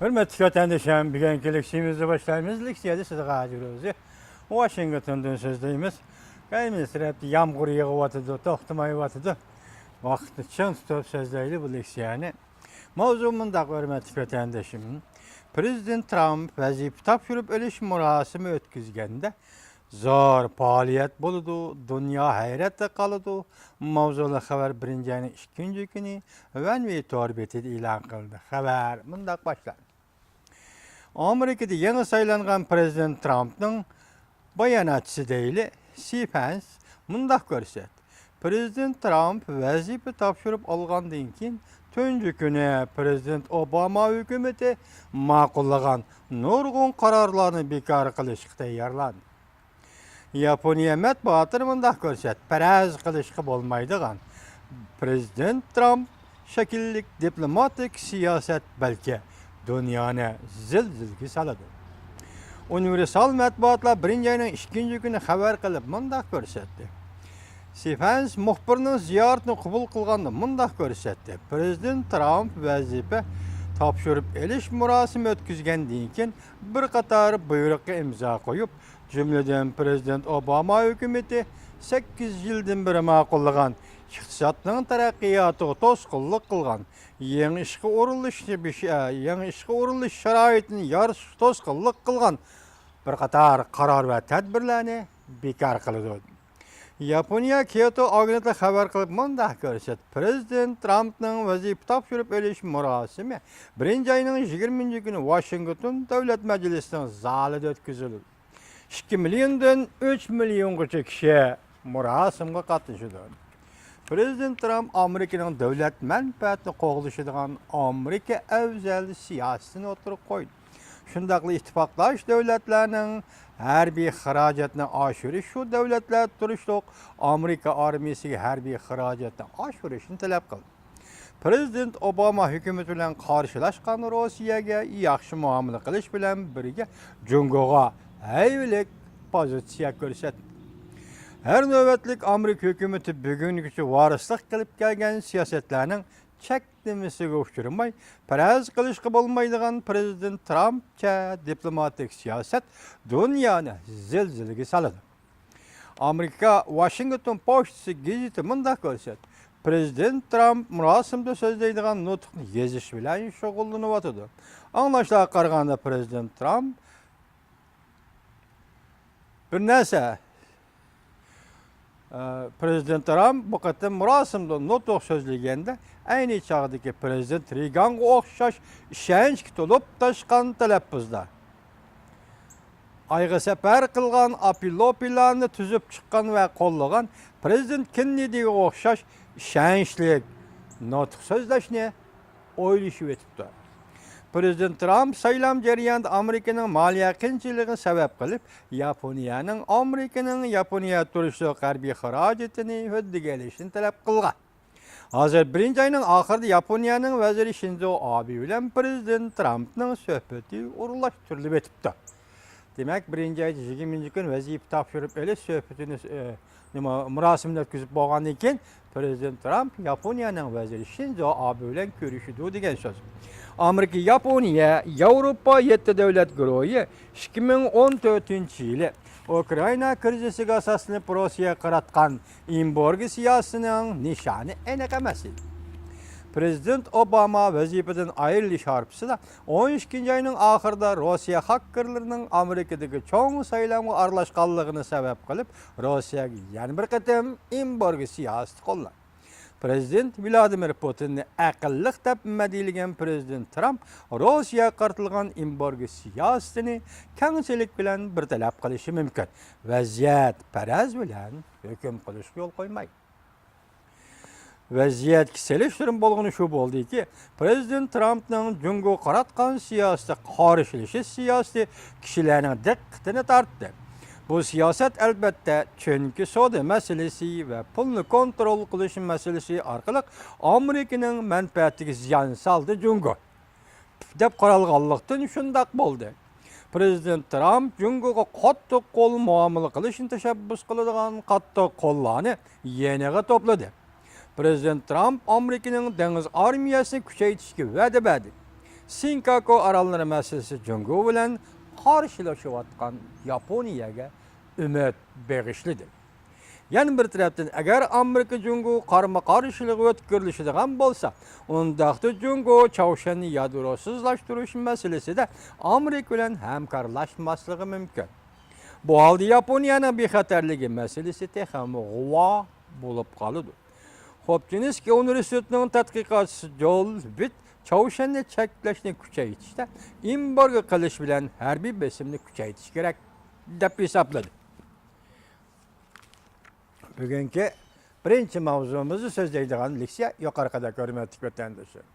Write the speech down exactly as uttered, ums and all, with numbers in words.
ھۆرمەتلىك ۋەتەندىشىم، بۈگۈنكى لېكسىيەمىزنى باشلايمىز. لېكسىيەدە سىزگە ھاجى روزى ۋاشىنگتوندىن سۆزلەيمىز. كەينىمىز تەرەپتە يامغۇر يېغىۋاتىدۇ، توختىمايۋاتىدۇ. ۋاقىتنى چىڭ تۇتۇپ سۆزلەيلى بۇ لېكسىيەنى. ماۋزۇ مۇنداق، ھۆرمەتلىك ۋەتەندىشىم. پىرېزىدېنت ترامپ ۋەزىپە تاپشۇرۇپ ئېلىش مۇراسىمى ئۆتكۈزگەندە، زور پائالىيەت بولىدۇ، دۇنيا ھەيرەتتە قالىدۇ. ماۋزۇلۇق خەۋەر بىرىنچى ئاينىڭ ئىككىنچى كۈنى ۋەنۋى تور بېتىدە ئېلان قىلىندى. خەۋەر مۇنداق باشلاندى. ئامېرىكىدا يېڭى سايلانغان پىرېزىدېنت ترامپنىڭ باياناتچىسى دەيلى، سىفەنس مۇنداق كۆرسەتتى. پىرېزىدېنت ترامپ ۋەزىپە تاپشۇرۇپ ئالغاندىن كېيىن، تۇنجى كۈنى پىرېزىدېنت ئوباما ھۆكۈمىتى ماقۇللىغان نۇرغۇن قارارلارنى بىكار قىلىشقا تەييارلاندى. ياپونىيە مەتبۇئاتى مۇنداق كۆرسەتتى، پەرەز قىلىشقا بولمايدىغان پىرېزىدېنت ترامپ شەكىللىك دىپلوماتىك سىياسەت بەلكى دۇنيانى زىلزىلىگە سالىدۇ. ئۇنىۋېرسال مەتبۇئاتلار بىرىنچى ئاينىڭ ئىككىنچى كۈنى خەۋەر قىلىپ مۇنداق كۆرسەتتى. سىفەنس مۇخبىرنىڭ زىيارىتىنى قوبۇل قىلغاندا مۇنداق كۆرسەتتى. پىرېزىدېنت ترامپ ۋەزىپە تاپشۇرۇپ ئېلىش مۇراسىمى ئۆتكۈزگەندىن كېيىن بىر قاتار بۇيرۇققا ئىمزا قويۇپ، جۈملىدىن پىرېزىدېنت ئوباما ھۆكۈمىتى سەككىز يىلدىن بېرى ماقۇللىغان، ئىقتىسادنىڭ تەرەققىياتىغا توسقۇنلۇق قىلغان، يېڭى ئىشقا ئورۇنلىشىشنى بېش-، ئە، يېڭى ئىشقا ئورۇنلىشىش شارائىتىنى يارىتىشقا توسقۇنلۇق قىلغان بىر قاتار قارار ۋە تەدبىرلەرنى بىكار قىلىدۇ. ياپونىيە كيوتو ئاگېنتلىقى خەۋەر قىلىپ مۇنداق كۆرسەتتى، پىرېزىدېنت ترامپنىڭ ۋەزىپە تاپشۇرۇپ ئېلىش مۇراسىمى بىرىنچى ئاينىڭ يىگىرمىنچى كۈنى ۋاشىنگتون دۆلەت مەجلىسىنىڭ زالىدا ئۆتكۈزۈلىدۇ. ئىككى مىليوندىن ئۈچ مىليونغىچە كىشى مۇراسىمغا قاتنىشىدۇ. پىرېزىدېنت ترامپ ئامېرىكىنىڭ دۆلەت مەنپەئەتىنى قوغدىشىدىغان ئامېرىكا ئەۋزەل سىياسىتىنى ئوتتۇرىغا قويدى. شۇنداقلا ئىتتىپاقداش دۆلەتلەرنىڭ ھەربىي خىراجەتنى ئاشۇرۇش، شۇ دۆلەتلەر تۇرۇشلۇق ئامېرىكا ئارمىيىسىگە ھەربىي خىراجەتنى ئاشۇرۇشنى تەلەپ قىلدى. پىرېزىدېنت ئوباما ھۆكۈمىتى بىلەن قارشىلاشقان روسىيەگە ياخشى مۇئامىلە قىلىش بىلەن بىرگە، جۇڭگوغا ھەيۋىلىك پوزىتسىيە كۆرسەتتى. ھەر نۆۋەتلىك ئامېرىكا ھۆكۈمىتى بۈگۈنگىچە ۋارىسلىق قىلىپ كەلگەن سىياسەتلەرنىڭ چەكلىمىسىگە ئۇچرىماي، پەرەز قىلىشقا بولمايدىغان پىرېزىدېنت ترامپچە دىپلوماتىك سىياسەت دۇنيانى زىلزىلىگە سالىدۇ. ئامېرىكا ۋاشىنگتون پوچتىسى گېزىتى مۇنداق كۆرسەتتى، پىرېزىدېنت ترامپ مۇراسىمدا سۆزلەيدىغان نۇتۇقنى يېزىش بىلەن شۇغۇللىنىۋاتىدۇ. ئاڭلاشلارغا قارىغاندا، پىرېزىدېنت ترامپ بىر نەرسە، ئە، پىرېزىدېنت ترامپ بۇ قېتىم مۇراسىمدا نۇتۇق سۆزلىگەندە، ئەينى چاغدىكى پىرېزىدېنت رېيگانغا ئوخشاش ئىشەنچكە تولۇپ تاشقان تەلەپپۇزدا، ئايغا سەپەر قىلغان، ئاپىلوپىلارنى تۈزۈپ چىققان ۋە قوللىغان پىرېزىدېنت كېننېدىگە ئوخشاش ئىشەنچلىك نۇتۇق سۆزلەشنى ئويلىشىۋېتىپتۇ. پىرېزىدېنت ترامپ سايلام جەريانىدا ئامېرىكىنىڭ مالىيە قىيىنچىلىقىنى سەۋەب قىلىپ، ياپونىيەنىڭ ئامېرىكىنىڭ ياپونىيە تۇرۇشلۇق ھەربىي خىراجىتىنى ھۆددىگە ئېلىشنى تەلەپ قىلغان. ھازىر بىرىنچى ئاينىڭ ئاخىرىدا ياپونىيەنىڭ ۋەزىرى شىنزو ئابې بىلەن پىرېزىدېنت ترامپنىڭ سۆھبىتى ئورۇنلاشتۇرۇلۇپ ئېتىپتۇ. دېمەك، بىرىنچى ئايدا يىگىرمىنچى كۈن ۋەزىپە تاپشۇرۇپ ئېلىش سۆھبىتىنى، ئە، نېمە، مۇراسىمىنى ئۆتكۈزۈپ بولغاندىن كېيىن، پىرېزىدېنت ترامپ ياپونىيەنىڭ ۋەزىرى شىنزو ئابې بىلەن كۆرۈشىدۇ دېگەن سۆز. ئامېرىكا، ياپونىيە، ياۋروپا يەتتە دۆلەت گۇرۇھى ئىككى مىڭ ئون تۆتىنچى يىلى ئۇكرائىنا كىرىزىسىگە ئاساسلىنىپ روسىيەگە قاراتقان ئېمبارگو سىياسىتىنىڭ نىشانى ئېنىق ئەمەس ئىدى. پىرېزىدېنت ئوباما ۋەزىپىدىن ئايرىلىش ھارپىسىدا ئون ئىككىنچى ئاينىڭ ئاخىرىدا روسىيە خاككېرلىرىنىڭ ئامېرىكىدىكى چوڭ سايلامغا ئارىلاشقانلىقىنى سەۋەب قىلىپ، روسىيەگە يەنە بىر قېتىم ئېمبارگو سىياسىتى قوللاندى. پىرېزىدېنت ۋلادىمىر پۇتىننى ئەقىللىق دەپ مەدھىيلىگەن پىرېزىدېنت ترامپ روسىيەگە قارىتىلغان ئېمبارگو سىياسىتىنى كەڭچىلىك بىلەن بىر تەلەپ قىلىشى مۇمكىن. ۋەزىيەت پەرەز بىلەن ھۆكۈم قىلىشقا يول قويمايدۇ. ۋەزىيەتكە سېلىشتۇرما بولغىنى شۇ بولدىكى، پىرېزىدېنت ترامپنىڭ جۇڭگوغا قاراتقان سىياسىتى، قارشىلىشىش سىياسىتى كىشىلەرنىڭ دىققىتىنى تارتتى. بۇ سىياسەت، ئەلۋەتتە، چۈنكى سودا مەسىلىسى ۋە پۇلنى كونترول قىلىش مەسىلىسى ئارقىلىق ئامېرىكىنىڭ مەنپەئەتىگە زىيان سالدى جۇڭگو، دەپ قارالغانلىقتىن شۇنداق بولدى. پىرېزىدېنت ترامپ جۇڭگوغا قاتتىق قول مۇئامىلە قىلىشنى تەشەببۇس قىلىدىغان قاتتىق قوللارنى يېنىغا توپلىدى. پىرېزىدېنت ترامپ ئامېرىكىنىڭ دېڭىز ئارمىيەسىنى كۈچەيتىشكە ۋەدە بەردى. سېنكاكۇ ئاراللىرى مەسىلىسى جۇڭگو بىلەن قارشىلىشىۋاتقان ياپونىيەگە ئۈمىد بېغىشلىدى. يەنە بىر تەرەپتىن، ئەگەر ئامېرىكا جۇڭگو قارمۇ قارشىلىقى ئۆتكۈرۈلۈشىدىغان بولسا، ئۇنداقتا جۇڭگو چاۋشيەننى يادروسىزلاشتۇرۇش مەسىلىسىدە ئامېرىكا بىلەن ھەمكارلاشماسلىقى مۇمكىن. بۇ ھالدا ياپونىيەنىڭ بىخەتەرلىكى مەسىلىسى تېخىمۇ غۇۋا بولۇپ قالىدۇ. خوبچىنسكىي ئۇنىۋېرسىتېتىنىڭ تەتقىقاتچىسى جول ۋىت چاۋشيەننى چەكلەشنى كۈچەيتىشتە ئېمبارگو قىلىش بىلەن ھەربىي بېسىمنى كۈچەيتىش كېرەك، دەپ ھېسابلىدى. بۈگۈنكى بىرىنچى ماۋزۇمىزنى سۆزلەيدىغان لېكسىيە يۇقىرىقىدەك، ھۆرمەتلىك ۋەتەندىشىم.